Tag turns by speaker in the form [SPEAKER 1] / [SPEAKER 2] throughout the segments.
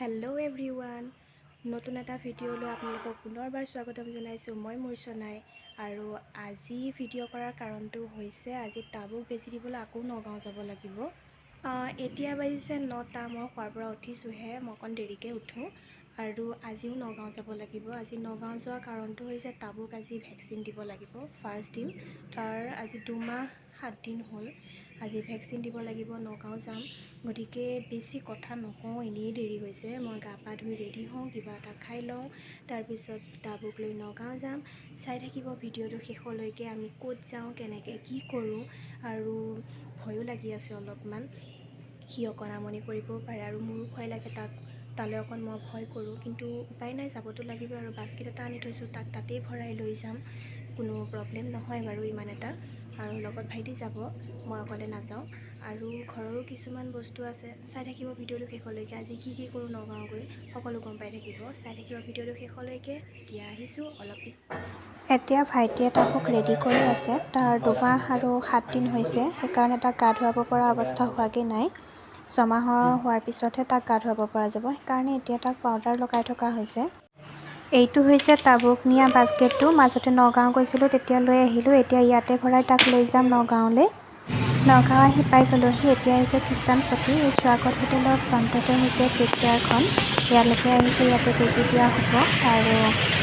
[SPEAKER 1] Hello' everyone, নতুন এটা ভিডিঅ'লৈ আপোনালোকক পুনৰবাৰ স্বাগতম জনাইছোঁ। মই মূৰ্ছনাই আৰু আজি ভিডিঅ' কৰাৰ কাৰণটো হৈছে আজি টাবুক বেজি দিবলৈ আকৌ নগাঁও যাব লাগিব। এতিয়া বাজিছে 9টা, মই শোৱাৰ পৰা উঠিছোঁহে, মই অকণ দেৰিকৈ উঠোঁ আৰু আজিও নগাঁও যাব লাগিব। আজি নগাঁও যোৱাৰ কাৰণটো হৈছে টাবুক আজি ভেকচিন দিব লাগিব, ফাৰ্ষ্ট দিম। তাৰ আজি 2 মাহ 7 দিন হ'ল, আজি ভেকচিন দিব লাগিব, নগাঁও যাম। গতিকে বেছি কথা নকওঁ, এনেই দেৰি হৈছে। মই গা পা ধুই ৰেডি হওঁ, কিবা এটা খাই লওঁ, তাৰপিছত টাবুক লৈ নগাঁও যাম। চাই থাকিব ভিডিঅ'টো শেষলৈকে, আমি ক'ত যাওঁ, কেনেকৈ কি কৰোঁ। আৰু ভয়ো লাগি আছে অলপমান, সি অকণ আমনি কৰিবও পাৰে আৰু মোৰো ভয় লাগে তাক, তালৈ অকণ মই ভয় কৰোঁ, কিন্তু উপায় নাই, যাবতো লাগিব। আৰু বাস্কেট এটা আনি থৈছোঁ, তাক তাতেই ভৰাই লৈ যাম, কোনো প্ৰব্লেম নহয় বাৰু ইমান এটা। আৰু লগত ভাইটি যাব, মই অকলে নাযাওঁ। আৰু ঘৰৰো কিছুমান বস্তু আছে, চাই থাকিব ভিডিঅ'টো শেষলৈকে। আজি কি কি কৰোঁ নগাঁও গৈ সকলো গম পাই থাকিব, চাই থাকিব ভিডিঅ'টো শেষলৈকে। এতিয়া আহিছোঁ অলপ পিছত।
[SPEAKER 2] এতিয়া ভাইটিয়ে টাবুক ৰেডি কৰি আছে। তাৰ 2 মাহ আৰু 7 দিন হৈছে, সেইকাৰণে তাক গা ধুৱাব পৰা অৱস্থা হোৱাগৈ নাই। 6 মাহৰ হোৱাৰ পিছতহে তাক গা ধুৱাব পৰা যাব, সেইকাৰণে এতিয়া তাক পাউডাৰ লগাই থকা হৈছে। এইটো হৈছে টাবুক নিয়া বাস্কেটটো। মাজতে নগাঁও গৈছিলোঁ, তেতিয়া লৈ আহিলোঁ। এতিয়া ইয়াতে ভৰাই তাক লৈ যাম নগাঁৱলৈ। নগাঁও আহি পাই গ'লোহি। এতিয়া আহিছোঁ খ্ৰীষ্টানপট্টি, এই স্বাগত হোটেলৰ ফ্ৰণ্টতে হৈছে পেট কেয়াৰখন। ইয়ালৈকে আহিছোঁ, ইয়াতে বেজি দিয়া হ'ব আৰু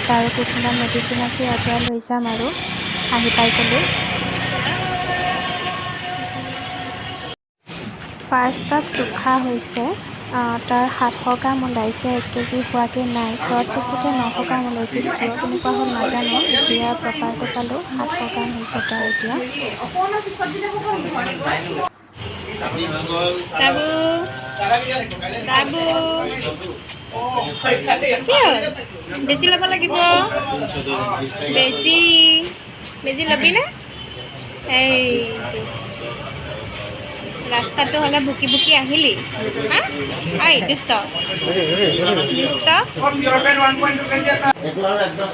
[SPEAKER 2] তাৰো কিছুমান মেডিচিন আছে, ইয়াৰ পৰা লৈ যাম। আৰু আহি পাই গ'লোঁ। ফাৰ্ষ্টত জোখা হৈছে, তাৰ 700 গ্ৰাম ওলাইছে, 1 কেজি হোৱাগৈ নাই। ঘৰত জোখোঁতে 900 গ্ৰাম ওলাইছিল, কিয় তেনেকুৱা হ'ল নাজানো। এতিয়া প্ৰপাৰটো পালোঁ, 700 গ্ৰাম হৈছে তাৰ এতিয়া।
[SPEAKER 3] বেজি ল'ব লাগিব, বেজি বেজি ল'বিনে? এই ৰাস্তাটো হ'লে বুকি বুকি আহিলি হা, ঐ দুষ্ট দুষ্ট।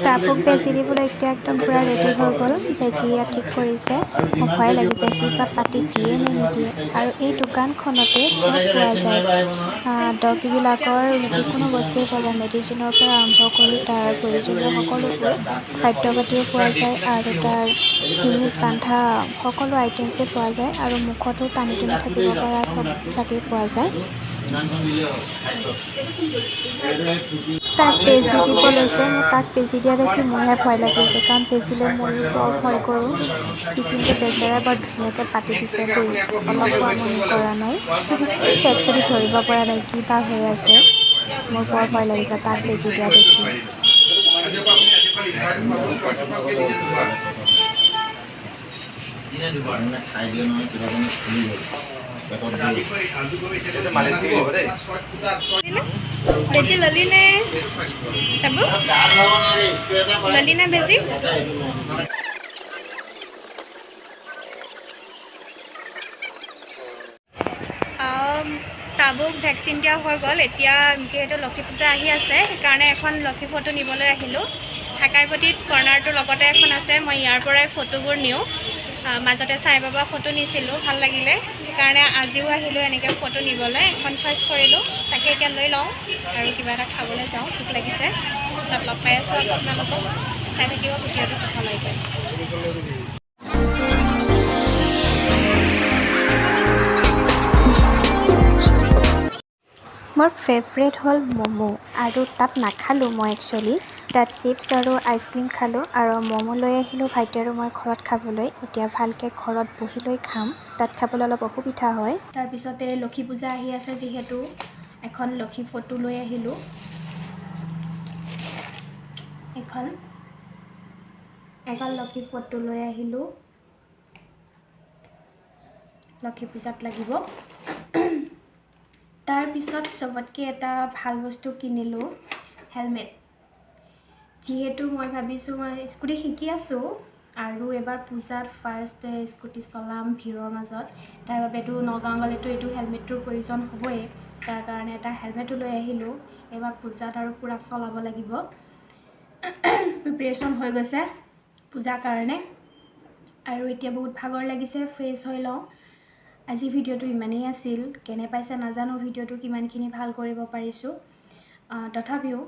[SPEAKER 2] টাবুক বেজি দিবলৈ এতিয়া একদম পূৰা ৰেডি হৈ গ'ল। বেজি ইয়াত ঠিক কৰিছে। মোৰ ভয় লাগিছে, সি বা পাতি দিয়ে নে নিদিয়ে। আৰু এই দোকানখনতে চব পোৱা যায়, ডগীবিলাকৰ যিকোনো বস্তুৱেই পোৱা যায়, মেডিচিনৰ পৰা আৰম্ভ কৰি তাৰ প্ৰয়োজনীয় সকলোবোৰ খাদ্য পাতিও পোৱা যায় আৰু তাৰ ডিঙিত বান্ধা সকলো আইটেমছেই পোৱা যায় আৰু মুখতো টানি টুনি থাকিব পৰা চববিলাকেই পোৱা যায়। তাক বেজি দিব লৈছে, মোৰ তাক বেজি দিয়া দেখি মোৰহে ভয় লাগিছে, কাৰণ বেজিলৈ ময়ো বৰ ভয় কৰোঁ। সি কিন্তু বেচেৰাই বৰ ধুনীয়াকৈ পাতি দিছে দেই, অলপো আমনি কৰা নাই। একচুৱেলি ধৰিব পৰা নাই কি বা হৈ আছে, মোৰ বৰ ভয় লাগিছে তাক বেজি দিয়া দেখি।
[SPEAKER 3] বেজি ল'লি নে টাবু? ল'লি নে বেজি? টাবুক ভেকচিন দিয়া হৈ গ'ল। এতিয়া যিহেতু লক্ষী পূজা আহি আছে, সেইকাৰণে এখন লক্ষী ফটো নিবলৈ আহিলোঁ। থাকাইপতিত কৰ্ণাৰটোৰ লগতে এখন আছে, মই ইয়াৰ পৰাই ফটোবোৰ নিওঁ। মাজতে চাই বাবা ফটো নিছিলোঁ, ভাল লাগিলে, সেইকাৰণে আজিও আহিলোঁ এনেকৈ ফটো নিবলৈ। এখন চইচ কৰিলোঁ, তাকে এতিয়া লৈ লওঁ আৰু কিবা এটা খাবলৈ যাওঁ, ভোক লাগিছে। পিছত লগ পাই আছোঁ আকৌ আপোনালোকক, চাই থাকিব ভিডিঅ'টো শেষলৈকে।
[SPEAKER 2] মোৰ ফেভৰেট হ'ল ম'ম' আৰু তাত নাখালোঁ মই একচুৱেলি, তাত চিপছ আৰু আইচক্ৰীম খালোঁ আৰু ম'ম' লৈ আহিলোঁ ভাইটি আৰু মই ঘৰত খাবলৈ। এতিয়া ভালকৈ ঘৰত বহি লৈ খাম, তাত খাবলৈ অলপ অসুবিধা হয়।
[SPEAKER 1] তাৰপিছতে লক্ষী পূজা আহি আছে, যিহেতু এখন লক্ষী ফটো লৈ আহিলোঁ। এখন লক্ষী ফটো লৈ আহিলোঁ, লক্ষী পূজাত লাগিব। তাৰপিছত চবতকৈ এটা ভাল বস্তু কিনিলোঁ, হেলমেট। যিহেতু মই ভাবিছোঁ মই স্কুটি শিকি আছোঁ আৰু এবাৰ পূজাত ফাৰ্ষ্ট স্কুটি চলাম ভিৰৰ মাজত, তাৰ বাবেতো নগাঁও গ'লেতো এইটো হেলমেটটোৰ প্ৰয়োজন হ'বই। তাৰ কাৰণে এটা হেলমেটো লৈ আহিলোঁ। এইবাৰ পূজাত আৰু পূৰা চলাব লাগিব, প্ৰিপেৰেশ্যন হৈ গৈছে পূজাৰ কাৰণে। আৰু এতিয়া বহুত ভাগৰ লাগিছে, ফ্ৰেছ হৈ লওঁ। আজি ভিডিঅ'টো ইমানেই আছিল, কেনে পাইছে নাজানো, ভিডিঅ'টো কিমানখিনি ভাল কৰিব পাৰিছোঁ। তথাপিও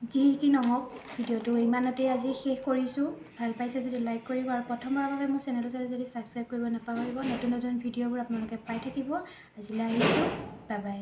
[SPEAKER 1] যি কি নহওক, ভিডিঅ'টো ইমানতেই আজি শেষ কৰিছোঁ। ভাল পাইছে যদি লাইক কৰিব আৰু প্ৰথমবাৰৰ বাবে মোৰ চেনেলটো চাই যদি ছাবস্ক্ৰাইব কৰিব নাপাহৰিব। নতুন নতুন ভিডিঅ'বোৰ আপোনালোকে পাই থাকিব। আজিলৈ আহিছোঁ, বাই বাই।